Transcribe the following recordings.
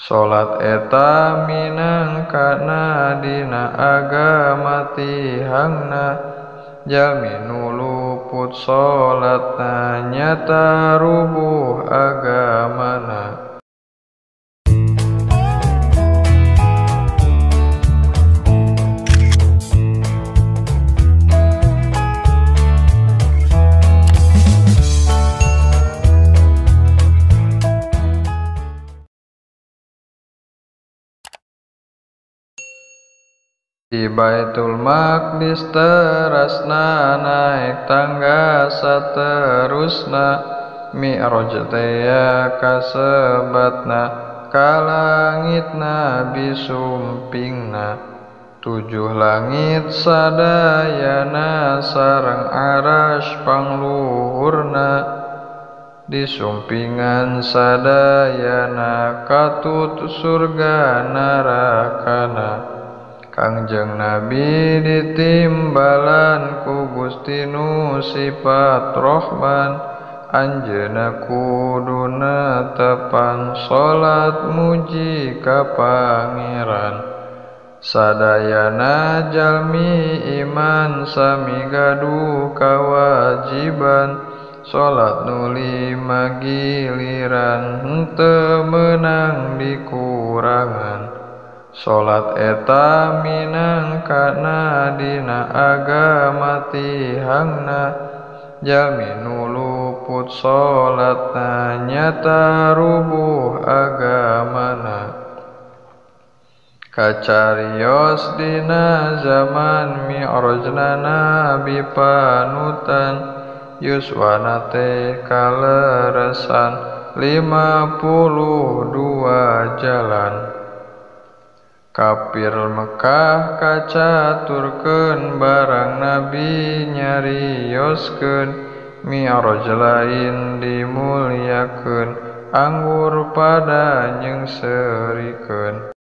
Salat eta minangkana dina agama tihangna jalmi nu luput salatna nyata rubuh agamana. Di Baitul Maqdis terasna naek tangga saterusna Mi'raj tea kasebatna ka langit Nabi sumpingna tujuh langit sadayana sareng arasy pangluhurna disumpingan sadayana katut surga narakana. Kangjeng Nabi ditimbalan ku Gusti nu sifat Rahman anjeunna kudu netepan salat muji ka Pangeran. Sadayana jalmi iman sami gaduh kawajiban salat nu lima giliran henteu meunang dikurangan. Salat eta minangkana dina agama tihangna jalmi nu luput salatna nyata rubuh agamana. Kacarios dina zaman mi'rajna Nabi panutan yuswana teh kaleresan 52 jalan. Kapir Mekah kacaturkeun barang Nabi nyarioskeun Mi'raj lain dimulyakeun anggur pada nyengserikeun.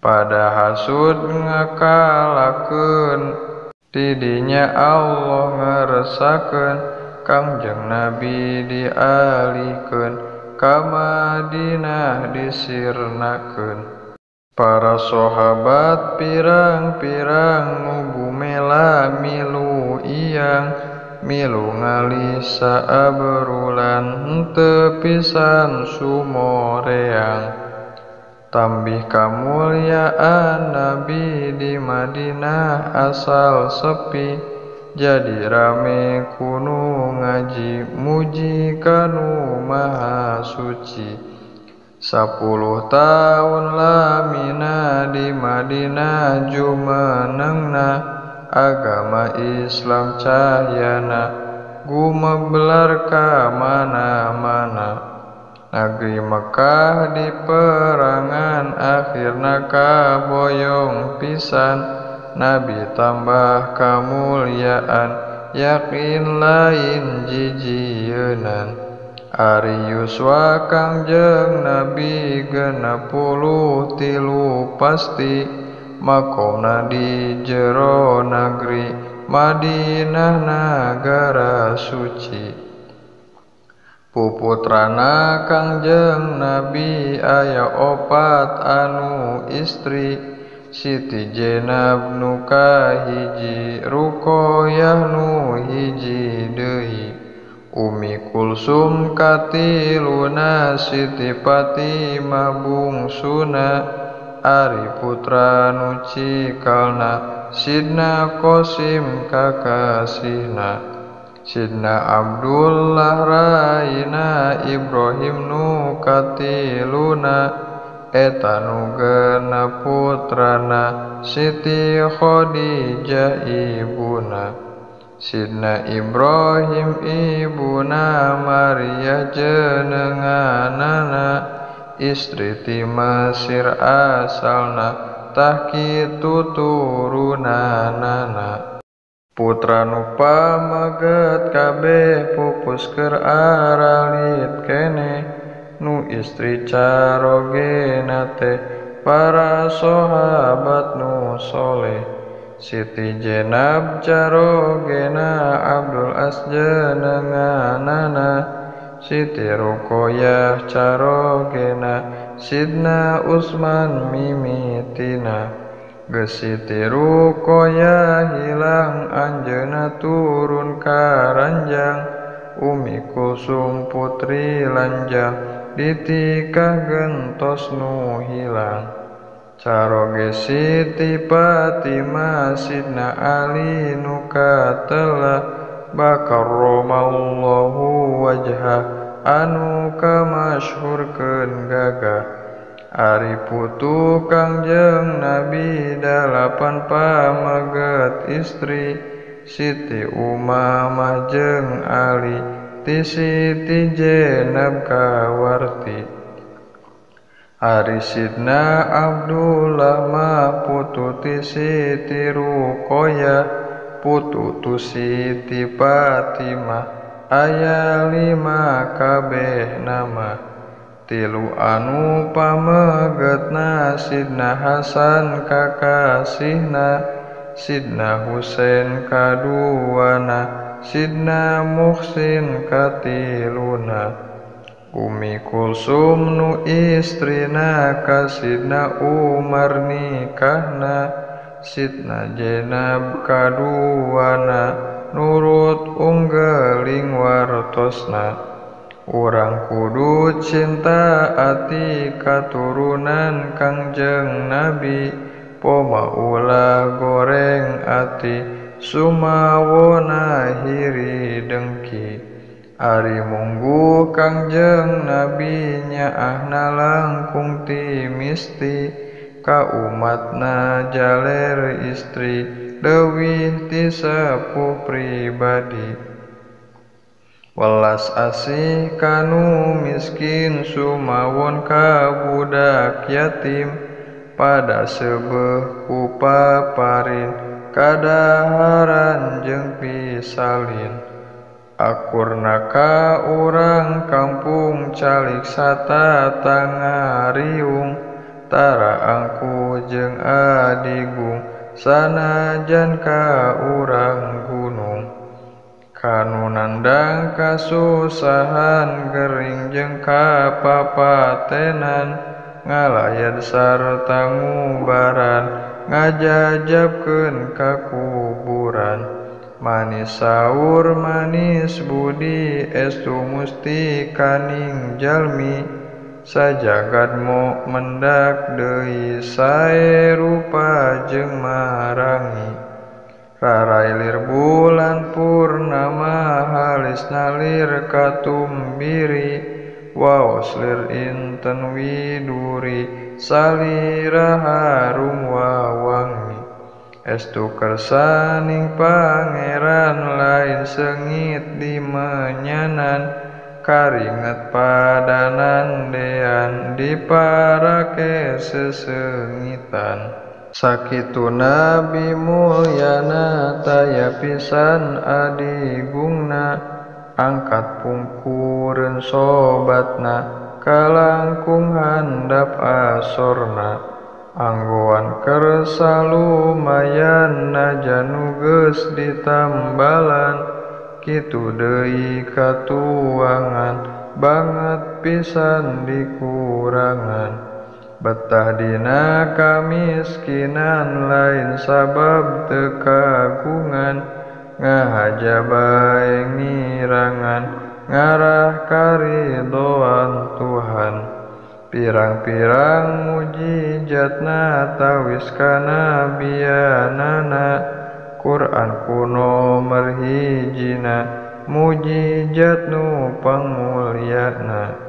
Pada hasud ngakalakeun tidinya Allah ngeresakeun Kangjeng Nabi dialihkeun ka Madinah disirnakeun. Para sahabat pirang-pirang nu gumela milu iyang milu ngalih saabrulan henteu pisan sumoreang. Tambih kamulyaan Nabi di Madinah asal sepi jadi rame kunu ngaji muji kanu maha suci. 10 tahun lamina di Madinah jumenengna agama Islam cahyana gumeblar ka mana-mana. Negeri Mekah di perangan akhirna kaboyong pisan Nabi tambah kamulyaan yakin lain jijienan. Ari yuswa Kangjeng Nabi 63 pasti makomna di jero nagri Madinah nagara suci. Puputrana Kangjeng Nabi aya 4 anu istri Siti Jenab nu kahiji Ruqayyah nu hiji deui Umi Kulsum katiluna Siti Fatimah bungsuna ari putra nu cikalna Sidna Qasim kakasihna Sidna Abdullah raina Ibrahim nu katiluna eta nu genep putrana Siti Khadijah ibuna Sidna Ibrahim ibuna Maria jenenganana istri ti Mesir asalna tah kitu turunanana. Putra nu pameget kabeh pupus keur aralit keneh nu istri carogena teh para sahabat nu soleh. Siti Jenab carogena Abdul As jenenganana Siti Ruqayyah carogena Sidna Utsman mimitina. Geus Siti Ruqayyah hilang anjeunna turun ka ranjang. Umi Kulsum putri lanjang ditikah gentos nu hilang. Caroge Siti Fatimah Sidna Ali nu katelah bakarramallahu wajhah anu kamasyhurkeun gagah. Ari putu Kangjeng Nabi 8 pameget istri Siti Umamah jeung Ali ti Siti Jenab kawarti. Ari Sidna Abdullah mah putu ti Siti Ruqayyah putu tu Siti Fatimah aya 5 kabeh nama. 3 anu pamegetna Sidna Hasan kakasihna Sidna Husain kaduana Sidna Muhsin katiluna. Umi Kulsum nu istrina ka Sidna Umar nikahna Sidna Jenab kaduana nurut unggeling wartosna. Urang kudu cinta ati katurunan Kangjeng Nabi poma ulah goreng ati sumawona hiri dengki. Ari munggu Kangjeng Nabi nyaahna langkung ti misti ka umatna jaler istri leuwih ti sepuh pribadi. Welas asih kanu miskin sumawon ka budak yatim pada seubeuh ku paparin kadaharan jeung pisalin. Akurna ka urang kampung calik satatangariung tara angku jeung adigung sanajan ka urang gunung. Kanu nandang kasusahan gering jeung kapapatenan ngalayad sarta ngubaran ngajajabkeun ka kuburan. Manis saur manis budi estu musti kaning jalmi sajagad mo mendak deui sae rupa jeung marangi. Rarailir bulan purnama halis nalir katumbiri waos lir inten widuri salira harum wawangi. Estu kersaning pangeran lain sengit di menyanan karinget padanan dean diparake sesengitan. Sakitu Nabi mulyana taya pisan adigungna angkat pungkureun sobatna kalangkung handap asorna. Anggoan kersa lumayan najan nu geus ditambalan kitu deui katuangan banget pisan dikurangan. Betah dina kamiskinan lain sabab teu kagungan ngahaja bae ngirangan ngarah karidoan Tuhan. Pirang-pirang mujijatna tawis kanabianana Quran kuno merhijina mujijat nu pangmulyana.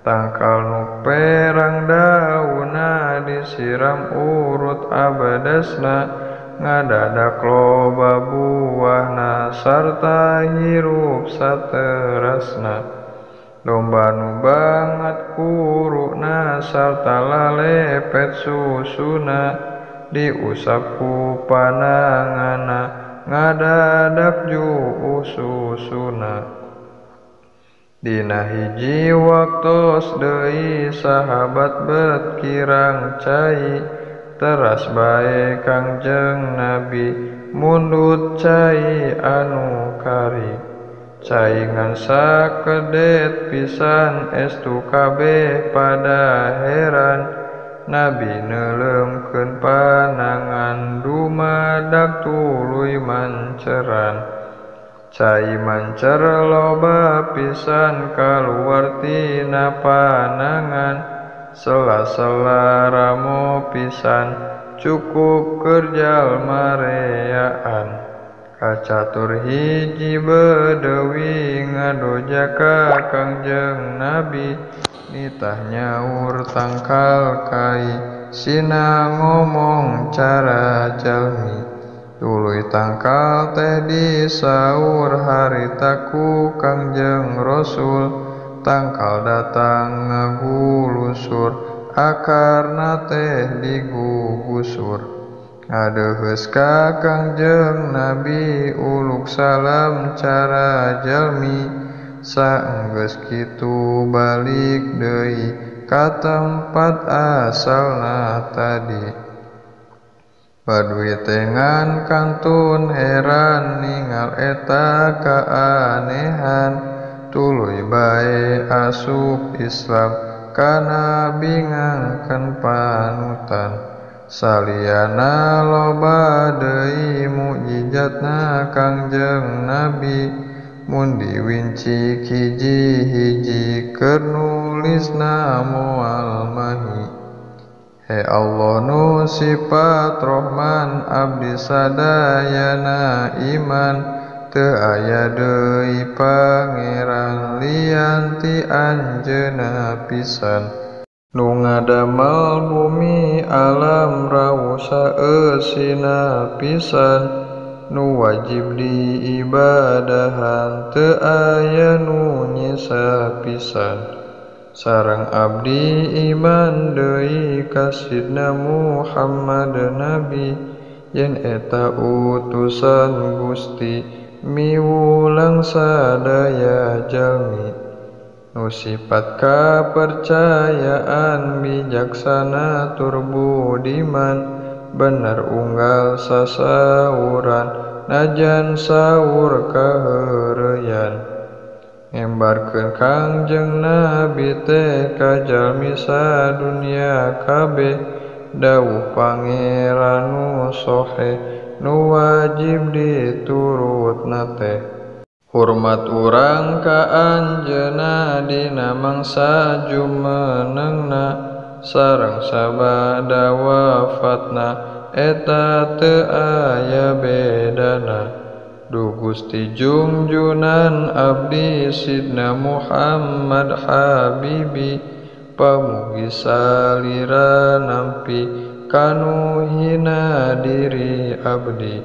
Tangkal nu perang dauna disiram urut abadasna ngadadak loba buahna sarta hirup saterasna. Domba nu banget kuruna sarta lalepet susuna diusap ku panangana ngadadak juuh susuna. Dina hiji waktos deui sahabat bet kirang cai teras bae Kangjeng Nabi mundut cai anu kari. Cai ngan sakedet pisan estu kabeh pada heran. Nabi neuleumkeun panangan dumadak tuluy manceran. Cai mancer loba pisan kaluar tina panangan. Sela-sela ramo pisan cukup keur jalma reaan. Kacatur hiji bedewi ngadoja ka Kangjeng Nabi. Nitah nyaur tangkal kai sina ngomong cara jalmi. Tuluy tangkal teh disaur harita ku Kangjeng Rasul. Tangkal datang ngagulusur akarna teh digugusur. Ngadeuheus ka Kangjeng Nabi uluk salam cara jalmi. Saenggeus kitu balik deui ka tempat asalna tadi. Badui teh ngan kantun heran ningal eta kaanehan. Tuluy bae asup Islam ka Nabi ngangken panutan. Saliyana loba deui mukjizatna Kangjeng Nabi. Mun diwincik hiji-hiji keur nulisna moal mahi. He Allah nu sifat Rahman abdi sadayana iman. Teu aya deui pangeran lian ti anjeunna pisan. Nu ngadamel bumi alam rawuh saeusina pisan. Nu wajib diibadahan teu aya nu nyisa pisan. Sareng abdi iman deui ka Sidna Muhammad Nabi. Yen eta utusan Gusti miwulang sadaya jalmi. Nu sifat kapercayaan bijaksana tur budiman. Bener unggal sasauran najan saur kaheureyan. Ngembarkeun Kangjeng Nabi teh ka jalmi sadunya kabeh. Dawuh Pangeran nu soheh nu wajib diturutna teh. Hormat urang ka anjeunna dina mangsa jumenengna. Sareng sabada wafatna eta teu aya bedana. Duh Gusti Junjunan abdi Sidna Muhammad Habibi. Pamugi salira nampi kanu hina diri abdi.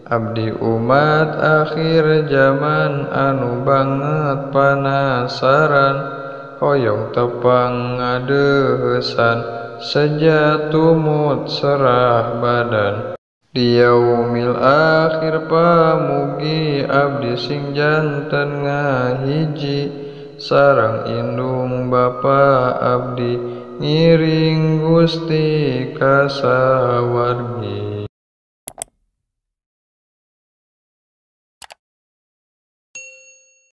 Abdi umat akhir zaman anu banget panasaran. Hoyong tepang ngadeuheusan seja tumut serah badan. Di yaumil akhir pamugi abdi sing janten ngahiji. Sareng indung bapa abdi ngiring Gusti ka sawargi.